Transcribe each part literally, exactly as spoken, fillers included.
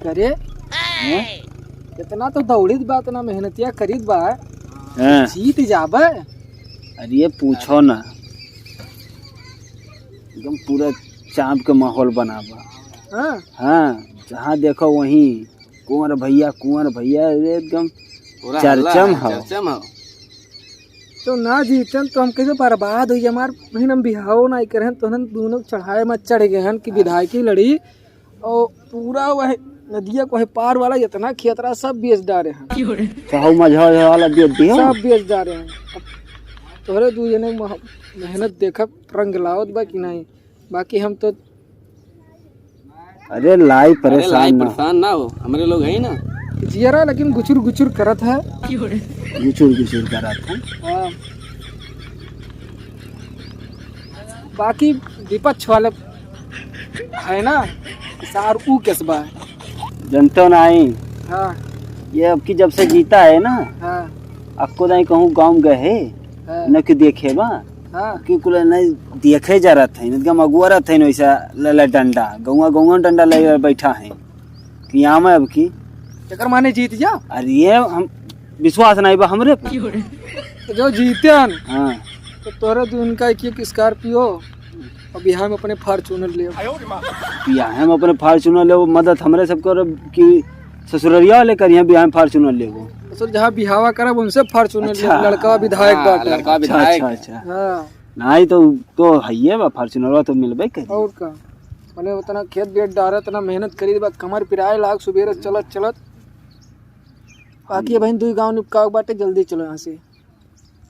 करे? हैं? इतना तो दौड़ित बा, इतना मेहनतिया करित बा, हैं। जीत जाबे। अरे ये पूछो ना, एकदम पूरा चाँप के माहौल बना बा। हाँ। हाँ, जहाँ देखो वहीं कुंवर भैया, कुंवर भैया, ये एकदम पूरा हल्ला चर्चा में है, हो। चर्चा में हो। तो ना जीतन तो हम कैसे बर्बाद हुई, हमार बहिन हम बिहाव ना करे हैं, तो हम दोनों चढ़ाई में चढ़ गए हैं कि हाँ। विधायकी लड़ी और पूरा वह नदिया को है पार वाला जितना खेत रहा सब बेच डारे हैं। चाहो मझा वाला बेच दिया। सब बेच डारे हैं। अब तोहरे दू जने मह-, मेहनत देखब रंग लावत बा कि नहीं, बाकी हम तो अरे लाई अरे परेशान लाई ना। परेशान ना हो, हमरे लोग है ना। जियरा लेकिन गुचुर गुचुर करत है। गुचुर गुचुर करत है। हाँ। बाकी विपक्ष वाले है ना, सार ऊ केस बा। जनतो नहीं। हाँ। ये अब की जब से जीता है ना, हाँ। अक्को दाई कहूँ गाँव गए है, हाँ। न कि देखे बा, हाँ। कि कुल नहीं देखे जा रहत है, एकदम अगुआ रहत है, वैसा लला डंडा, गौवा गौवा डंडा ले बैठा है, कि आम है अब की। एकर माने जीत जा। अरे ये हम विश्वास नहीं बा हमरे पे। तो जो जीते हन, हाँ। तो तोहरे दू इनका एक, एक Scorpio और बिहार में अपने Fortuner ले। बिहार में अपने Fortuner ले, वो मदद हमरे सब कर कि ससुररिया वाले करिए बिहार में Fortuner लेबो। ससुर जहाँ बिहावा करब उनसे Fortuner अच्छा। ले, लड़का विधायक हाँ, बाटे। लड़का अच्छा, विधायक। अच्छा, अच्छा। हाँ। नहीं तो, तो हइये बा, Fortuner तो मिलबे करी। और का, मने उतना खेत बेच डारे, इतना मेहनत करी बा, कमर पिराए लाग सुबेरे चलत चलत। बाकी हम्म। बहिन दुई गाँव निपकाव बाटे, जल्दी चलो यहाँ से।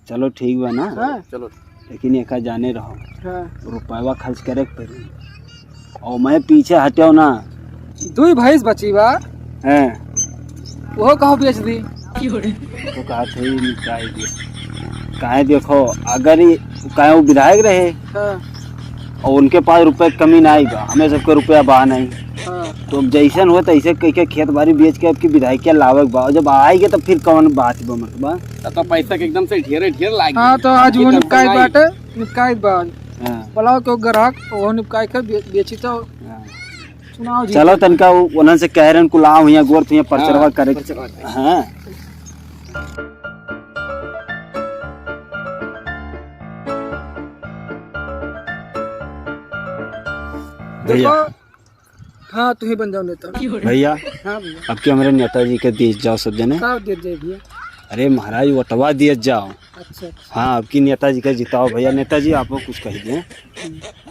चलो ठीक बा ना। हाँ। चलो। लेकिन एका जाने रहो, हाँ। रुपयवा खर्च करे के पड़ी। और मैं पीछे हट्यो ना। दुई भैंस बची बा। हैं। वो कहो बेच दी। तो कहा थे ही निपटाई दे। काहे देखो, अगर ये, काहे वो विधायक रहे, हाँ। और उनके पास रुपये की कमी नहीं बा, हमें सबके रुपया बा नहीं। हाँ। तो अब जैसन हो तैसे कह के खेत बाड़ी बेच के अब की विधायक के लावे के बा, जब आएगे तो फिर कौन बात बा, मतलब बा? तब तो पैसा के एकदम से ढेरे ढेर लागी। हाँ, तो आज वो एकदम निपकाई सगाई। बाटे, निपकाई बा। हाँ। बुलाओ तो ग्राहक, वो निपकाई के बे-, बेची तो हाँ। चुनाव जीत। चलो तनका वो, उन्हन से कह रहे हैं, कुल आओ यहाँ गोर, तो यहाँ हाँ, परचरवा करे। परचरवा करे। हाँ। भैया। देखो, हाँ, तू ही बन जाओ नेता। भैया, हाँ भैया। अब के हमरे नेताजी के दिए जाओ सब जने। का दिए जाए भैया? अरे महाराज, वोटवा दिए जाओ। अच्छा, अच्छा। हाँ, अब की नेताजी के जिताओ भैया। नेताजी, आप लोग कुछ कह दिए।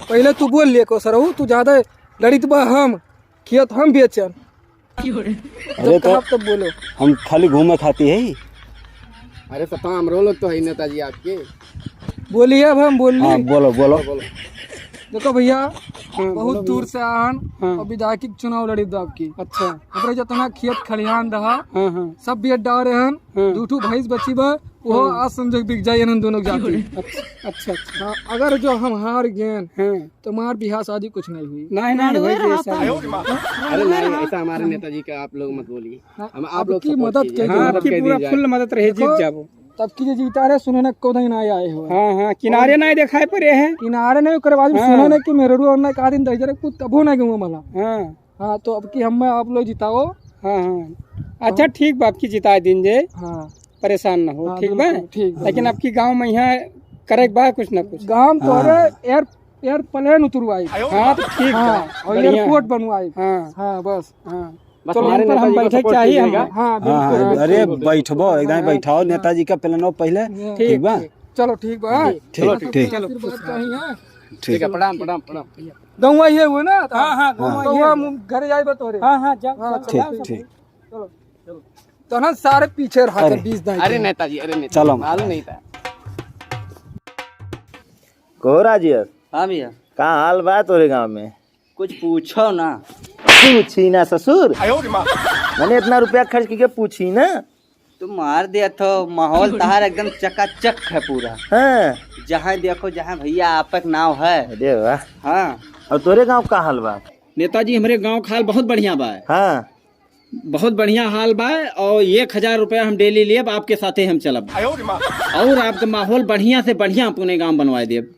पहले तू बोल लिए को सरहू, तू ज्यादा लड़ित बा हम, खेत हम बेचन। अरे जब तो कहब तब बोलो। हम खाली घूमे खाती है। अरे सता हमरो लोग तो है नेताजी आपके। बोलिए, अब हम बोल ली। हाँ, बोलो, बोलो। बोलो। देखो भैया, हाँ, बहुत बोलो दूर भैया। से आन हाँ। और विधायकी के चुनाव लड़ी दो आपकी। अच्छा। हमरे जितना खेत खलिहान रहा, हाँ, हाँ। सब बेच डारे हन, हाँ। दू ठो भैंस बची बा, वो हाँ। आज संजोग बिक जाए इन्हन दोनों के जाती। अच्छा, अच्छा, अच्छा। हाँ, अगर जो हम हार गए, हाँ। तो हमार बियाह शादी कुछ नहीं हुई। नहीं, नहीं, वही रहा था। अरे नहीं, ऐसा हमारे नेताजी का आप लोग मत बोलिए। हाँ, हम आप लोग की support मदद कीजिए। हाँ, मदद आपकी कर पूरा दी जाए। Full मदद रहे, जीत देखो, जाबो। तब की जो जीता रहे, सुनो ना, को दिन आए, आए हो। हाँ, हाँ, किनारे और नहीं दिखाई पड़े हैं। किनारे नहीं, ओकर बाद हाँ। सुनो ना कि मेरे रू और ना का दिन दहिजरे कुछ तबो ना गऊँ मला। हाँ। हाँ, तो अब की हम आप लोग जिताओ। हाँ, हाँ। अच्छा, हाँ। ठीक बा, अब की जिता दिन जे। हाँ। परेशान ना हो, हाँ, ठीक बा? बिल्कुल, ठीक बा। लेकिन अब की गाँव में यहाँ करे के बा कुछ ना कुछ। गाँव तो हाँ। अरे air, airplane उतरवाई। हाँ, तो ठीक हाँ, बा। और बढ़िया airport है। बनवाई। हाँ। हाँ, बस। हाँ। बस चलो, हमारे इन पर हम नेताजी को बैठे support चाहिए हम। कीजिएगा। हाँ, हाँ, बिल्कुल। हाँ, अरे, बैठबो, एकदम हाँ। बैठाओ नेताजी का प्लानो पहले। हाँ। ठीक बा? चलो, ठीक बा। हाँ। ठीक, चलो, ठीक, ठीक। ठीक। आशीर्वाद चाहिए, हाँ। ठीक। ठीक है, प्रणाम, प्रणाम, प्रणाम। गौवा ये हुए ना? हाँ, हाँ, गौवा हाँ। ये गौवा हुए। हम घरे जाए बा तोरे। हाँ, हाँ, जाओ, हाँ, जाओ, ठीक, जाओ, ठीक। चलो, चलो। तो ना सारे पीछे रहा अरे। कर बीस दाई अरे के। नेताजी, अरे नेताजी, कहो। मालूम नहीं था। कहो राजेश। हाँ भैया। का हाल बा तोरे गाँव में? कुछ पूछो ना। पूछी ना ससुर। आयो रे माँ। मने इतना रुपया खर्च करके पूछी ना। तू मार दिया तो माहौल तहार एकदम चकाचक है पूरा। हाँ। जहाँ देखो जहाँ भैया आपक नाव है। अरे वाह। हाँ। और तोरे गाँव का हाल बा? नेताजी, हमरे गाँव का हाल बहुत बढ़िया बा। हाँ। बहुत बढ़िया हाल बा और एक हजार रुपया हम daily लेब, आपके साथे हम चलब। आयो रे माँ। और आपके माहौल बढ़िया से बढ़िया अपने गाँव बनवाए देब।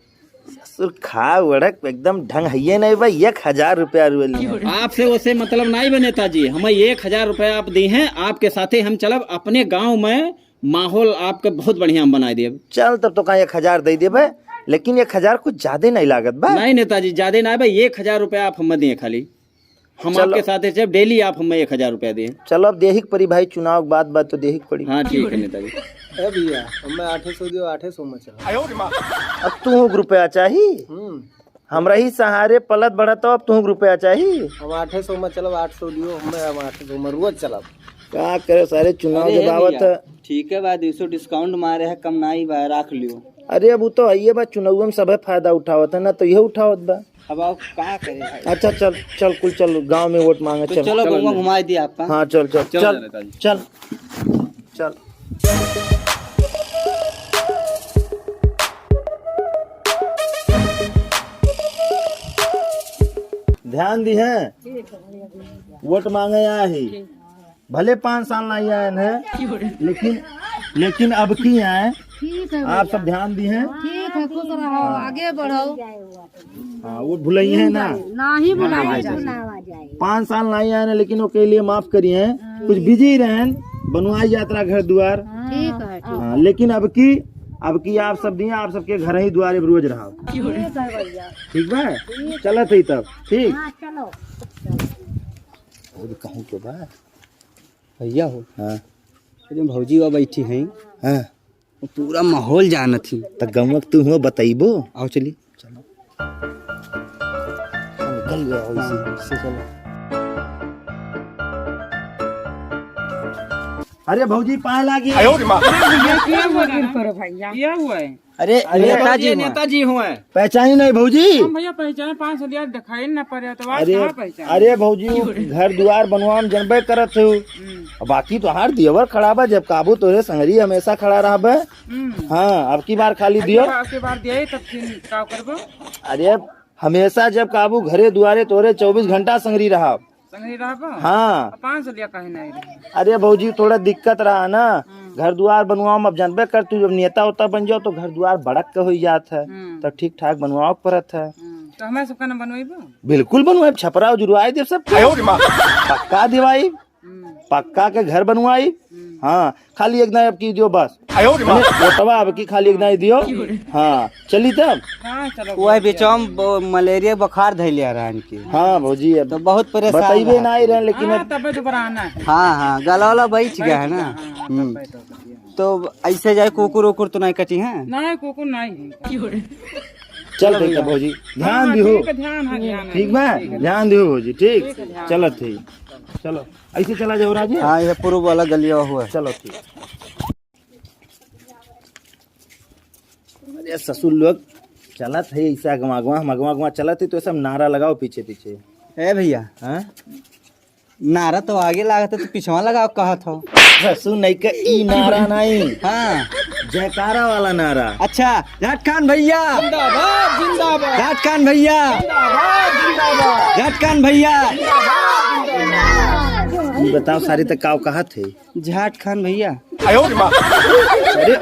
सुरखा ओढ़क एकदम ढंग हइये नहीं बा, एक हजार रुपया रुए लिए। आपसे वैसे मतलब नहीं बा नेताजी, हमें एक हजार रुपया आप दी हैं, आपके साथे हम चलब अपने गांव में, माहौल आपके बहुत बढ़िया हम बनाए देब। चल तब तो का एक हजार दे देबे, लेकिन एक हजार कुछ ज्यादा नहीं लागत बा। नहीं नेताजी, ज्यादा नहीं बा, एक हजार रुपया आप हमें दिए खाली। हम चलो। आपके साथे जब डेली आप हमें एक हजार रुपया दें। चलो, अब देही के पड़ी भाई, चुनाव के बाद, बाद तो देही के पड़ी। हाँ, ठीक है नेताजी। ए भैया, हमें आठे सौ दियो, आठे सौ में चलो। अब तू के रुपया चाही? हम्म। हमरा ही सहारे पलत बढ़त हो, अब तू के रुपया चाही? हम आठे सौ में चलब, आठ सौ दियो, हमें हम आठे सौ में रोज चलब। का करे सारे, चुनाव अरे जब हे आवत भैया, है। ठीक है बा, दो सौ डिस्काउंट मारे है, कम ना ही बा, राख लियो। अरे अब वो तो आइए बा, चुनाव में सब फायदा उठावत है ना, तो यह उठावत बा। अब आओ, का करे भाई? अच्छा, चल, चल, कुल चल, गांव में वोट मांगे, तो चल। चलो, चलो, गंगा चलो। घुमाई दिया आपका। हाँ, चल, चल, चलो, चल, नेताजी। चल, चल। ध्यान दी हैं, वोट मांगे आए ही। भले पाँच साल नहीं आए हैं, लेकिन, लेकिन अब की आए, ठीक है आप भैया। सब ध्यान दी हैं। ठीक है, खुश रहो, आगे बढ़ो। हाँ, वो भुलई है ना। ना ही भुलावा जाए। पाँच साल नहीं आए ना, लेकिन ओके लिए माफ करिए, कुछ बिजी रहन, बनवाई यात्रा घर दुआर। ठीक है, ठीक। हाँ, लेकिन अब की, अब की आप सब दिए, आप सबके घर ही दुआरे रोज रहा। ठीक है भैया। ठीक बा? ठीक। चलत है तब, ठीक? हाँ, चलो। और कहूँ के बा? भैया हो। हाँ। अरे भौजी वा बैठी हैं। हाँ। वो पूरा माहौल जानत ही। त गौवा के तू हुआ बतइबो? आओ चली। चलो। चल, निकल गया हो इसी। हाँ, इससे चलो। अरे भौजी, पाए लागी। आयो रे माँ। ये क्या हुआ दादा? करो भैया। क्या हुआ है? अरे, अरे, नेताजी ये हुआ। नेताजी हुआ है। पहचानी नहीं भौजी? हम भैया पहचाने, पाँच सौ लिया दिखाई ना पड़े, तो आज अरे, कहाँ पहचाने? अरे भौजी, वो घर दुआर बनवा में जनबे करत हो। हम्म। बाकी तोहार देवर खड़ा बा, जब काबू तोरे संगरी हमेशा खड़ा रहबे। हम्म। हाँ, अब की बार खाली दियो। अब की बार दिए, तब फिर का करबो? अरे, हमेशा जब काबू घरे दुआरे तोरे चउबीस घंटा संगरी रहब। संगरी रहबो? हाँ। अब पाँच सौ लिया काहे नहीं रहे? अरे भौजी, थोड़ा दिक्कत रहा ना। हम्म। घर दुआर बनवाओ में, अब जानबे कर तू, जब नेता उता बन जाओ तो घर दुआर बड़क के हो जात है। हम्म। तो ठीक ठाक बनवाओ के पड़त है। हम्म। तो हमारे सबका ना बनवाइबो? बिल्कुल बनवाइब, छपरा जुड़वाई देब सब। आयो रे माँ। पक्का दिवाई। हम्म। पक्का के घर बनवाई। हम्म। हाँ, खाली एक दाई अब की दियो बस। आयो रे माँ। मने वोटवा अब की खाली एक दाई दियो। हाँ, चली तब। हाँ, चलो, वह भैया। बीचवा में ब-, मलेरिया बुखार धैले रहा इनके। हाँ भौजी, अब तो बहुत परेशान बताइबे रहा। ना ही रहे, लेकिन हाँ, अब तबे तो बराना है। हाँ, हाँ, गला वाला बैठ गया है ना। हाँ, हाँ, हम्म। तबे तो। तो ऐसे जाए कुकुर उकुर तो नहीं कटी है? नहीं, कुकुर नहीं है। चल ठीक है भौजी, ध्यान हाँ, दिहो। ठीक है, ध्यान है, ध्यान है। ठीक बा? ठीक है। ध्यान दिहो भौजी, ठीक? ठीक है, ध्यान चलो है। ठीक, चलो। ऐसे चला जाओ राजे। हाँ, ये पूर्व वाला गलिया हुआ है। चलो ठीक। अरे ससुर लोग चलत है ऐसा अगवा अगवा, हम अगवा अगवा चलत है तो सब नारा लगाओ पीछे पीछे। ए भैया। हाँ? नारा तो आगे लागत है, तो पिछवा लगाओ कहत हो। ससुर नहीं के ई नारा नहीं। हाँ। जयकारा वाला नारा। अच्छा, झाट खान भैया। जिंदाबाद, जिंदाबाद। झाट खान भैया। जिंदाबाद, जिंदाबाद। झाट खान भैया। जिंदाबाद, जिंदाबाद। ई बताओ सारी तक काव कहत है? झाट खान भैया। आयो रे माँ। अरे,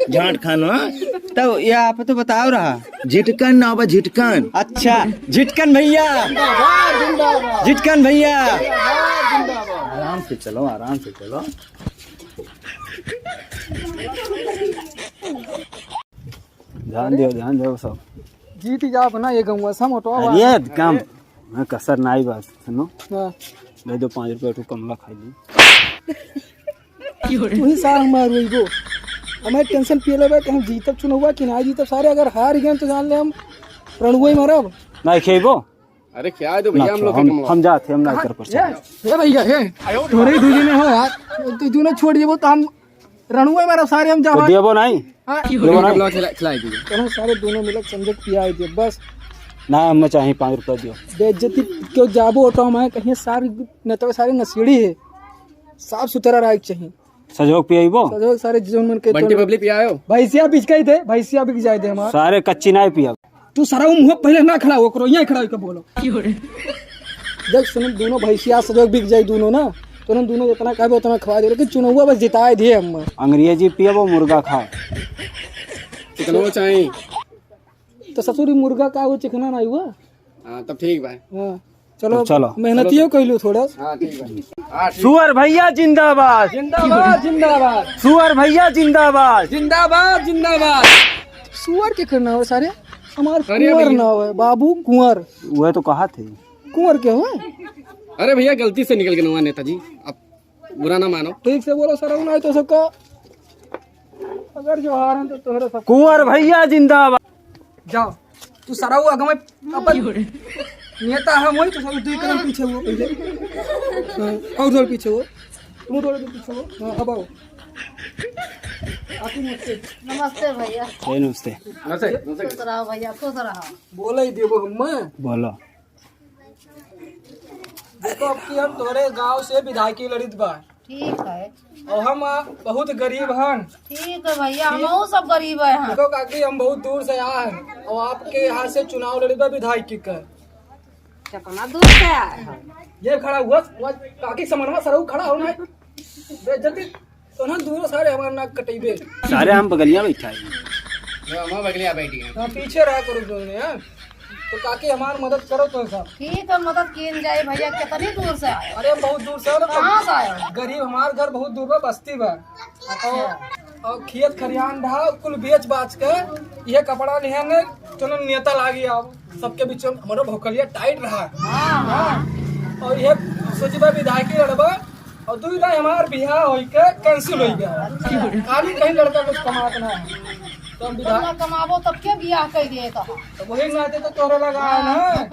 झाट खान, हाँ? तो ये आप तो बताओ रहा। झिटकन ना बा, झिटकन। अच्छा, झिटकन भैया। जिंदाबाद, जिंदाबाद। झिटकन भैया। जिंदाबाद, जिंदाबाद। आराम से चलो, आराम से चलो। ध्यान दियो, ध्यान दियो सब। जीत जाओ अपना ये गौवा, सब मोटवा अरे, बात है। काम, मैं कसर नाई बात, सुनो। हाँ। दे दो पाँच रुपया, तू कमला खाई ली। तू ही सार हमार रोइबो। हमें टेंशन पिए लेबे कि हम जीतब चुनौवा कि ना जीतब। सारे अगर हार गए तो जान ले हम रणुए मरब। नहीं खेबो? अरे क्या है तो भैया, ना हम लोग खेबो, के हम, कमवा। हम जाते, हम ना कर पर ए, ए भैया, ए, तोरे ही दूजी में हो यार। तू दोनों छोड़ देबो तो हम रणुए मरब सारे हम तो जावा। देबो नहीं? हाँ। देबो नहीं? कमला खिला-, खिलाई दीजिए। चलो सारे दोनों मिलक समझे पिया दे बस। ना, हमें चाहिए पाँच रुपया दियो। बेइज्जती क्यों जाबो तो हम कहीं सारे नेता सारे नशेड़ी है। साफ सुथरा रहे के चाहिए। सजोग पियाइबो? सजोग सारे जोन मन के बंटी तोड़ बबली पियायो? भैंसिया बिक गई थे, भैंसिया बिक जाए थे हमार। सारे कच्ची नहीं पिया। तू सारा वो मुँह पहले ना खड़ा हो, ओकरो यहाँ खड़ा होके बोलो। देख सुन, दोनों भैंसिया सजोग बिक जाए दोनों ना, तो हम दोनों जितना कहबे उतना खवा दे, लेकिन चुनौवा बस जिताए दिए हम। अंग्रेजी पियबो, मुर्गा खाए। चिकनो चाही। तो ससुर, ई मुर्गा का वो चिकना नाहीं हुआ? हाँ, तब ठीक बा। हाँ, चलो, तो चलो। मेहनतियो कइलू थोड़ा। हाँ, ठीक बा। हाँ, ठीक। सुअर भैया जिंदाबाद। जिंदाबाद, जिंदाबाद। सुअर भैया जिंदाबाद। जिंदाबाद, जिंदाबाद। सुअर के करना हो सारे? हमार अरे कुंवर भैया। ना हो, बाबू कुंवर। वह तो कहा थे। कुंवर के हो? अरे भैया, गलती से निकल के नवा नेताजी, अब बुरा ना मानो। ठीक से बोलो सरऊ, नाहीं तो सबका अगर जोहार हैं तो तोहरे सब। कुंवर भैया जिंदाबाद। जाओ, तू सरऊ अगवे अपन नेता है वही, तो सरऊ दुई कदम पीछे हुआ पहले। हाँ, और थोड़ा पीछे हुआ, तू थोड़ा पीछे हुआ। हाँ, अब आओ। आती नमस्ते। नमस्ते भैया। ए, नमस्ते। नमस्ते, नमस्ते। खुश रहो भैया, खुश रहो। बोला ही देबो हम। बोलो। देखो, अब की हम तोरे गांव से विधायकी लड़ित बा। ठीक है। और हम, आ, बहुत गरीब हन। ठीक है भैया, ठीक। हमहू सब गरीब है हम। देखो काकी, हम बहुत दूर से आए हैं और आपके यहाँ से चुनाव लड़ित बा विधायकी का। कितना दूर से आए हैं? ये खड़ा हुआ, हुआ काकी समनवा सरऊ खड़ा हो ना। बेइज्जती तो ना दूर सारे हमार नाक कटेबे। सारे हम बगलिया बैठा है। जो हम बगलिया बैठी हैं। हाँ, पीछे रहा करो दोनों, हाँ। तो काकी हमार मदद करो तो सब। ठीक है, मदद कीन जाए भैया, कितनी दूर से आए? अरे हम बहुत दूर से आए ना। कहाँ से आए हो? गरीब, हमार घर बहुत दूर बा, बस्ती बा। अच्छा। और, और खेत खरियान ढा कुल बेच बाच के ये कपड़ा लिहे ने, चलो नेता लागी आओ। सबके बीच में हमारा भोकलिया टाइट रहा। हाँ, हाँ। और ये सोची बा विधायकी लड़बा और दुई दाई हमार बियाह होई के कैंसिल होई गया। अच्छा। खाली कहीं लड़का कुछ कमात ना है। तो हम विधायक ना कमाबो तब के बियाह कर दिए तो। तो वही नाते तो तोहरे लगा है ना।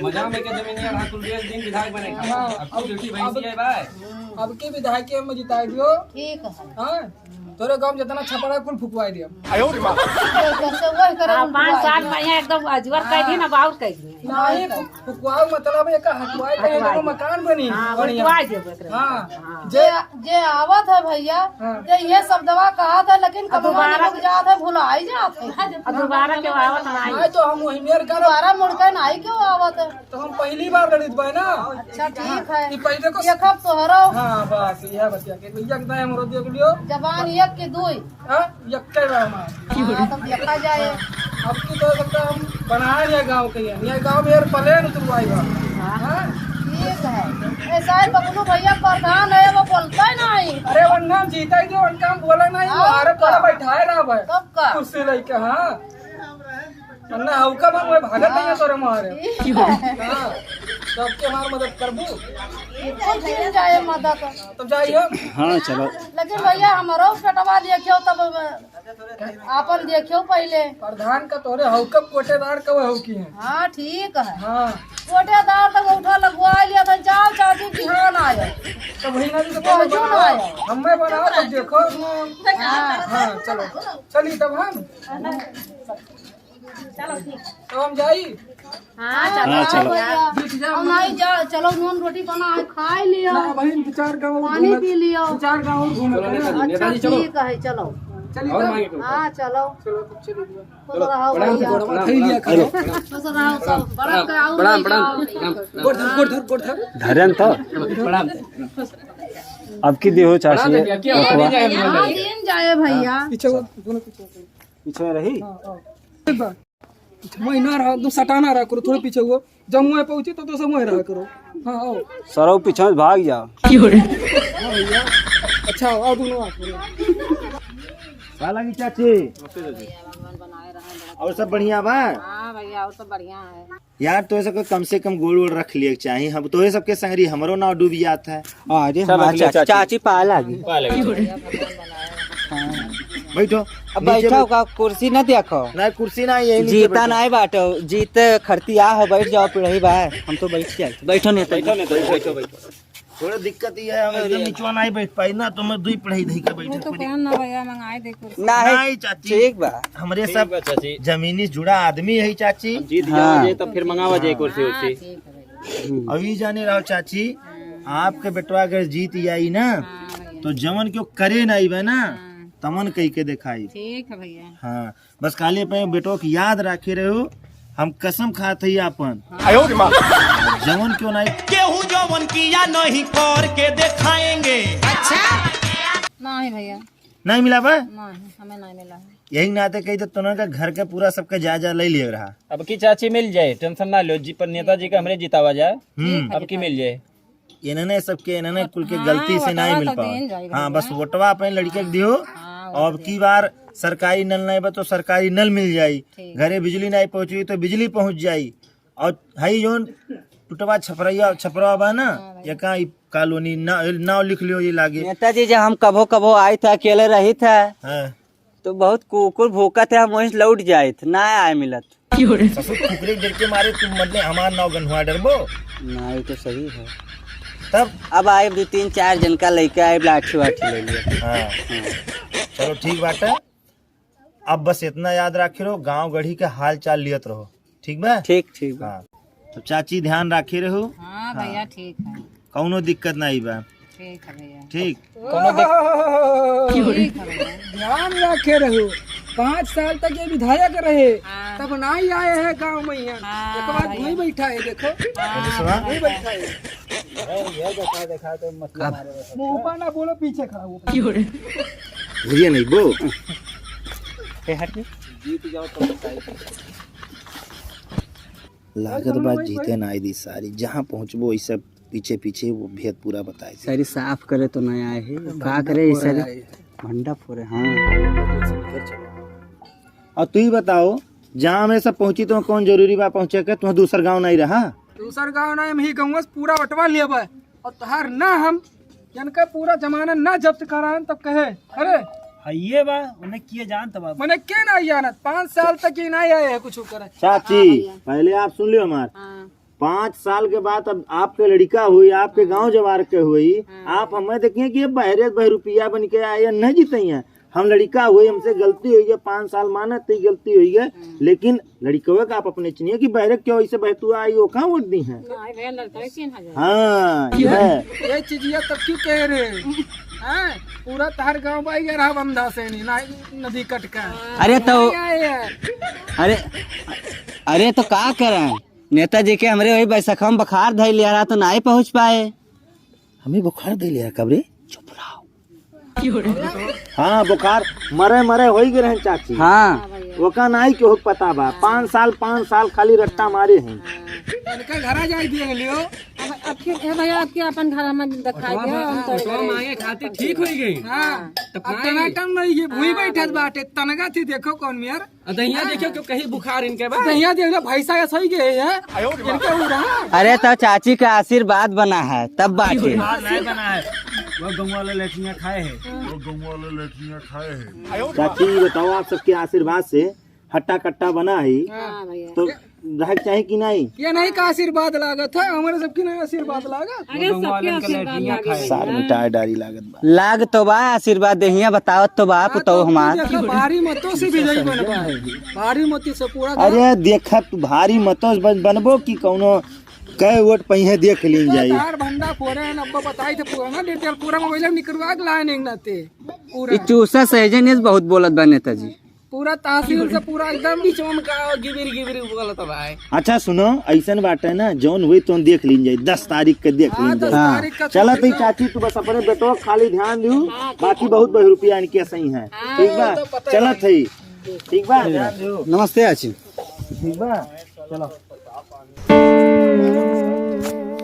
मजा में के जमीनिया रहा, कुल बेच दिन विधायक बने। हाँ, अब की अब, बेटी भैंसी अब, है भाई। अब की विधायक के हम जिताई दियो। ठीक है। हाँ, तोरे गांव में जितना छपरा कुल फुकवाई दियो। कैसे वही करे हाँ, उल्टू पाँच साल आई। में यहाँ एकदम अजवर कह दी ना, बाउर कह दी। नहीं, फुकवाओ मतलब एक हटवाई के हटवाई एगो दे। मकान बनी हाँ, बढ़िया। हटवाई देबो एकरे। हाँ। हाँ। जे, जे आवत है भैया, हाँ। जे ये सब दवा कहत है, लेकिन अब कमवा दोबारा निकल जात है, भुलाई जात है। अब दोबारा क्यों आवत नहीं? नहीं तो हम वही मेर कर दोबारा मुड़ के नहीं क्यों आवत है? तो हम पहली बार लड़ित बा ना। अच्छा, ठीक है। ई पहले को एक हफ्ता तोहरो। हाँ, बस, यह बतिया के भैया के दाएं हमरो देख लियो। जबान एक के दुई। हाँ, यक्के बा हमार। हाँ, तब देखा जाए। अब की तो सकता हम बनाए नहीं गाँव के, ये गाँव में aeroplane उतरवाई बा। हाँ। हाँ? ठीक है। ऐसा है, बबलू भैया प्रधान है, वो बोलता ही नहीं। अरे, वरना हम जीता ही जो, उनका हम बोला नहीं, हाँ, हमारे उनका। पूरा बैठाए रहा भाई। तब का? कुर्सी लेके, हाँ। वरना हौका बा, मैं भागत नहीं है तोरे मारे। ठीक है। हाँ। सबके हमार मदद करबू? बिल्कुल मिल जाए मदद। तब जाइए। हाँ, चलो। लेकिन भैया, हमारो पेटवा देखियो तब आपन देखियो पहिले। प्रधान का तोरे हौका कोटेदार का हौकी है। हाँ, ठीक है। हाँ। कोटेदार तक उठा लगवा लिया था, जाओ चाची बिहान आयो। तो वही ना तो वो जो ना आयो। हमें बनाओ तो देखो। हाँ। हाँ, चलो। चलिए तब हम। तो हम जाई। हाँ, हाँ, चलो। चलो। भैया। बीत जा। अब नहीं जा, चलो, नून रोटी बना है, खाई लियो। ना, वही दो चार गाँव और पानी घूमे, पी लियो। दो चार गाँव और घूमे चलो, के। नेताजी, अच्छा, नेताजी, चलो। ठीक है, चलो। चलिए और तब। मांगे तो। हाँ, चलो। चलो, तब चलिए। खुश रहो प्रणाम, भैया। प्रणाम, प्रणाम, प्रणाम। खुश रहो सब। बड़ा प्रणाम, के आओ, प्रणाम, ले प्रणाम, जाओ। प्रणाम, प्रणाम। गोड़ धर, गोड़ धर, गोड़ धर। धरन तो। प्रणाम। अब की देहो चाची प्रणाम, भैया, क्या हाल है? यहाँ दिन जाए भैया। पीछे वो, दोनों पीछे। पीछे में रही? हाँ, हाँ। एक बार। पीछे में ना रहा, एकदम सटाना रहा करो, थोड़े पीछे हुआ। जब मुँह पहुँचे तो, तो सब वहीं रहा करो। हाँ, आओ। सरऊ पीछे में भाग जाओ। हाँ भैया। अच्छा, आओ दोनों आओ। का लगी चाची? और सब बढ़िया बा? हाँ भैया, और सब बढ़िया है। यार, तोहे सबके कम से कम गोड़ वोड़ रख लिए के चाही। हम तोहे सबके संगरी हमरो नाव डूब जात है। अरे चलो, हमार ले चाची, चाची। चाची पाए लागी। पाए लागी। हाँ। बैठो। अब नीचे बैठो बैठ- का कुर्सी ना देखो। ना, कुर्सी ना, यही नीचे जीता बैठो। नहीं बाटो, जीत खरती आ हो, बैठ जाओ, पिढ़ई बा, हम तो बैठ जाए। बैठो नहीं तो। बैठो नहीं तो, बैठो, बैठो। थोड़ा दिक्कत ये है, हम अरे। एकदम निचवा नहीं बैठ पाई ना, तो मैं दुई पढ़ाई धई के बैठे वो तो पड़ी। कहन ना भैया, मंगाए दे कुर्सी। नहीं, नहीं, चाची। ठीक बा। हमरे ठीक सब बा, चाची। जमीनी से जुड़ा आदमी है, चाची। हम जीत हाँ। जाओ जे, तो फिर मंगावा जाए कुर्सी हाँ, उर्सी। ठीक है भैया। हम्म। अभी जाने रहो, चाची, हाँ। आपके बेटवा अगर जीत जाई ना, हाँ भैया। तो जवन क्यों करे ना आईबे ना, हाँ। तमन कह के दिखाई। ठीक है भैया। हाँ। बस खाली अपने बेटो के याद रखे रहो, हम कसम खात हई आपन। आयो रे माँ। जवन क्यों नहीं। केहू जवन किया नहीं करके दिखाएंगे। अच्छा। नहीं भैया। नहीं मिला बा? नहीं, हमें नहीं मिला है। यही नाते कही तो तोहन का घर के पूरा सबके जायजा ले लिए रहा। अब की चाची मिल जाए, tension ना लो जी, पर नेताजी का हमरे जितावा जाए। हम्म। अब की मिल जाए। इन्हने सबके, इन्हने कुल के हाँ, गलती से वोटवा नहीं मिल तो पावा। देन जाई हाँ, भैया। बस वोटवा अपने लड़के के दियो। हाँ, और अब की बार सरकारी नल नहीं बा तो सरकारी नल मिल जाई। ठीक। घरे बिजली नहीं पहुँची तो बिजली पहुँच जाई। और हई जौन टुटवा छपरैया, छपरवा बा ना, हाँ भाई। एका ई कॉलोनी ना, नाव लिख लियो ये लागे। नेताजी, जब हम कभो कभो आइत है, अकेले रहित है, हाँ। तो बहुत कुकुर भूकत है, हम वहीं से लौट जाइत, ना आए मिलत। ससुर कुकुरे के डर के मारे तू मतलब हमार नाव गन्हुआ डरबो? ना, ये तो सही है। तब? अब आए दो तीन चार जन का लइका आए, लाठी वाठी ले लिया। हाँ। हाँ। चलो ठीक बाटे। अब बस इतना याद राखे रहो, गाँव गढ़ी के हाल चाल लियत रहो, ठीक बा? ठीक, ठीक बा। हाँ। तो चाची ध्यान राखे रहो। हाँ भैया, ठीक है। कौनो दिक्कत नहीं बा। ठीक है भैया। ठीक। कौनो दिक- ठीक है भैया। ध्यान राखे रहो, पाँच साल तक ये विधायक रहे, हाँ। तब नहीं आए हैं गाँव में यहाँ। हाँ, एक बार भैया। वहीं बैठा है, देखो। हाँ, अरे सुना? वहीं बैठा है। अरे ये देखा, देखा तो मतलब अब मारे बस। मुँह पर ना बोलो, पीछे खड़ा हो। क्यों रे? भैया नहीं बो। ए, हट के। जीत जाओ तो बताइए। लागत बा जीते ना आई दी सारी, जहाँ पहुँचबो ई सब पीछे पीछे वो भेद पूरा बताए दी। सारी साफ करे तो नहीं आए है, का करे ई सारी? भंडा फोरे, हाँ। और तू ही बताओ, जहाँ हम सब पहुँची तो कौन जरूरी बा पहुँचे के? तुहाँ दूसर गाँव नहीं रहा? दूसर गाँव नहीं, हम ही गाँव से पूरा बंटवा लिया बा। और तोहार ना हम इनका पूरा जमाना ना जब्त कराएन तब कहे, अरे हइये बा, उन्हें किए जानत बा। मने के ना जानत, पाँच साल तक ही नहीं आए है कुछ करे। चाची, हाँ भैया। पहले आप सुन लियो हमार। हाँ। पाँच साल के बाद अब आपके लड़का हुई, आपके गांव जवार के हुई, हाँ। आप हमें देखिए कि ये बहरे बहरुपिया बन के आए, नहीं जीते हैं। हम लड़का हुए, हमसे गलती हुई है, पाँच साल मानत ही गलती हुई है, हम्म। लेकिन लड़कवे का आप अपने चिनिए कि बहरे क्यों ऐसे बहतुआ आई, वो कहाँ वोट दी है? नहीं भैया, लड़का ही चिन्हा जाए। हाँ, ये है। ये चीजिया तब क्यों कह रहे हैं? हाँ, पूरा तार गाँव बाई रहा बंधा से नहीं, ना नदी कट का। अरे तो, नहीं आए हैं। अरे, अरे तो का करें? नेताजी के हमरे वही बैसखा में बुखार धइल रहा तो नाहीं पहुँच पाए। हमें बुखार धइल रहा कब रे? चुप रहो। हाँ, बुखार मरे मरे होई गए रहन चाची। हाँ। ओका नाहीं केहू के पता बा। पाँच साल, पाँच साल खाली रट्टा मारे हैं। इनका घरा जाए दिए लियो। अब, अब फिर, ए भैया, आपके अपन घर में दिखाई दियो, हम तो ओटवा मांगे खातिर ठीक होई गई। हाँ। तो अब खाई। टनाटन नहीं, ये भूई हाँ, बैठत भैया। बाटे, तनगा थी, देखो कौन मेर। आ, दहिया देखियो, क्यों कहीं बुखार इनके बा? दहिया देख लो, भैंसा ऐसा ही गए है। इनके हो रहा। अरे, तो चाची का आशीर्वाद बना है, तब बाटे। आशीर्वाद नहीं बना है। वो गौवा वाला लठिया खाए है। वो गौवा वाला लठिया खाए है। चाची, बताओ, आप सबके आशीर्वाद से हट्टा कट्टा बना है, हाँ भैया। तो रहे के चाही कि नहीं? ये नहीं का आशीर्वाद लागत है, हमारे सबके नहीं आशीर्वाद लागत। अरे, वो गौवा सबके वाले आशीर्वाद लठिया लागे खाए। सार मिटाए डारी लागत। लाग तो बा आशीर्वाद देहिया, बतावत तो बा, हाँ, पुतौ तो हमार। देखो, भारी मतों से विजयी बनबा है। भारी मतों से पूरा गाँव। अरे देखा तू भारी मतों से बन-, बनबो कि कौनो कै वोट पहिए देख लीन जाई। तार भंडा फोरे हैं, अब बताई थे पूरा ना detail, पूरा मोबाइल में निकलवा के लाए नहीं नाते। पूरा। ई चूसा सहजन इस बहुत बोलत बा नेताजी। पूरा तहसील से पूरा एकदम बीच में का गिबिर गिबिर बोलत बा। अच्छा सुनो, ऐसन बाटे ना, जौन हुई तौन देख लीन जाई, दस तारीख के देख हाँ, लीन जाई। दस हाँ। तारीख का चलत ही चाची, तू बस अपने बेटो खाली ध्यान दियो, हाँ, ठीक बाकी है। बहुत बहुत रुपया इनके सही है। हाँ, ठीक बा? तो पता चलत है। है, ठीक बा? ध्यान दियो। नमस्ते आची। ठीक बा? चलो।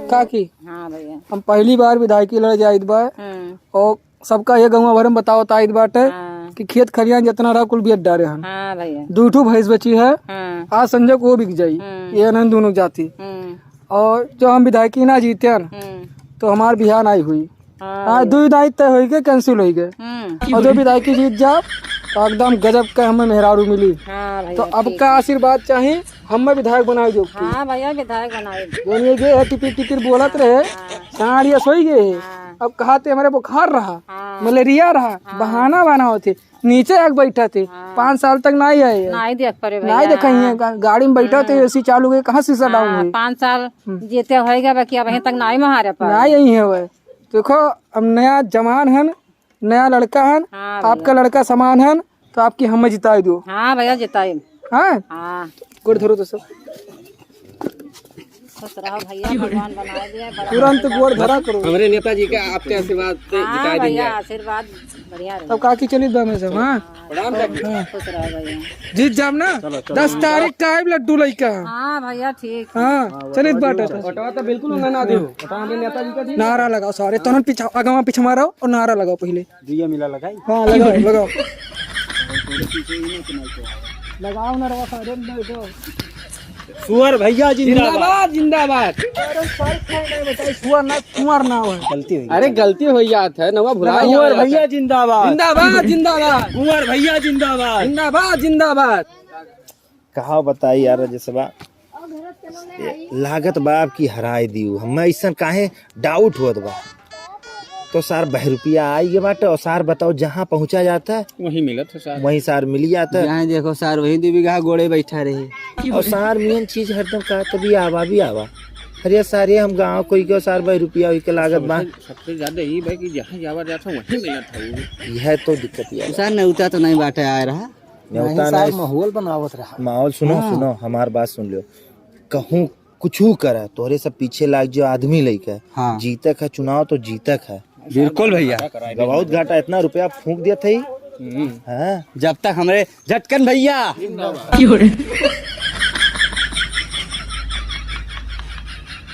काकी, हाँ भैया। हम पहली बार विधायकी लड़े जाइत बा हाँ। और सबका ये गौवा भर में बतावत आइत बाटे हाँ। कि खेत खरियान जितना रहा कुल बेच डारे हन। हाँ भैया। दू ठो भैंस बची है, हाँ। आज संजय को वो बिक जाई, हम्म। ये अनंत दोनों जाती। हम्म। और जो हम विधायकी ना जीते हन, हम्म। तो हमार बियाह नाई हुई। हाँ हाँ, भैया। दो विधायक तय होई गए, cancel होई गए। हम्म। और जो विधायकी जीत जाओ, तो एकदम गजब का हमें मेहरारू मिली। हाँ भैया, तो अब ठीक का है। आशीर्वाद चाही, हमें विधायक बनाए जो। हाँ भैया, विधायक बनाए। जौन ये गए है टिपिर टिपिर बोलत रहे, हाँ। साँड़ ये सोई गए है। हाँ। अब कहा थे हमारे बुखार रहा, हाँ। मलेरिया रहा, हाँ। बहाना बनावत है। नीचे आके बैठा थे, हाँ। पाँच साल तक नाई आए है। नाई देख परे नाई भैया। देखाई है, गा-, गाड़ी में बैठा थे, हाँ। AC चालू गई, कहाँ शीशा down हाँ, हुई? पाँच साल हम्म। जीते होएगा, बाकी अब अभी तक नाई महारे पर। नाई यही है वह। देखो, हम नया जवान हन, नया लड़का हन, हाँ भैया। आपका लड़का समान हन, तो आपकी हमें जिताई दो। हाँ भैया, जिताई। हाँ? हाँ। गोड़ धरो तो सब। खुश रहो भैया, भगवान बनाए दिए, बड़ा तुरंत गोड़ धरा करो। हमरे नेताजी का आपके आशीर्वाद से हाँ जिताए भैया, देंगे। आशीर्वाद बढ़िया रहे। तब काकी चलित बा में से, हाँ? प्रणाम काकी। हाँ। खुश रहो भैया। जीत जाम ना? चलो, चलो। दस तारीख का आइब लड्डू लइका। हाँ भैया, ठीक। हाँ, चलित बाटे। ओटवा तो बिल्कुल ना, ना दे। ओटवा हमरे नेताजी का दी। नारा लगाओ सारे, तोहन पीछा, अगवा पीछे मारो और नारा लगाओ पहिले। दुइया मिला लगाई। हाँ, लगाओ, लगाओ। लगाओ ना रवा सारे, बैठो। सुअर भैया जिंदाबाद। जिंदाबाद, जिंदाबाद। अरे सर, क्या नहीं बताई, सुअर ना, कुंवर ना हो। गलती हुई। अरे गलती हो जात है, नवा भुला सुअर जात है। भैया जिंदाबाद। जिंदाबाद, जिंदाबाद। कुंवर भैया जिंदाबाद। जिंदाबाद, जिंदाबाद। कहा बताई यार, जैसे बा, लागत बा आपकी हराई दियो। हम ऐसन काहे डाउट होत बा। तो सार बहरुपिया आई गए बाटे और सार बताओ जहाँ पहुँचा जाता है, वहीं मिलत है सार। वहीं सार मिली जाता है। जहाँ देखो सार वहीं दू बीघा गोड़े बैठा रहे। और सार मेन चीज हरदम कहा तभी आवा भी आवा। अरे सारे हम गाँव कोई के सार बहरुपिया हुई के लागत बा। सबसे, सबसे ज्यादा यही बा कि जहाँ जावा जाता वहीं मिलत है वो। यह तो दिक्कत ही है। सार नेवता तो नहीं बाटे आए रहा। नेवता नहीं, सार नहीं। माहौल बनावत रहा। माहौल सुनो, हाँ। सुनो, हमार बात सुन लो। कहूँ कुछू करे, तोहरे सब पीछे लाग जो आदमी लइके। हाँ। जीतक है चुनाव तो जीतक है। बिल्कुल भैया। गवाउत घाटा इतना रुपया फूंक दिया था ही। हम्म। हाँ। जब तक हमरे झटकन भैया।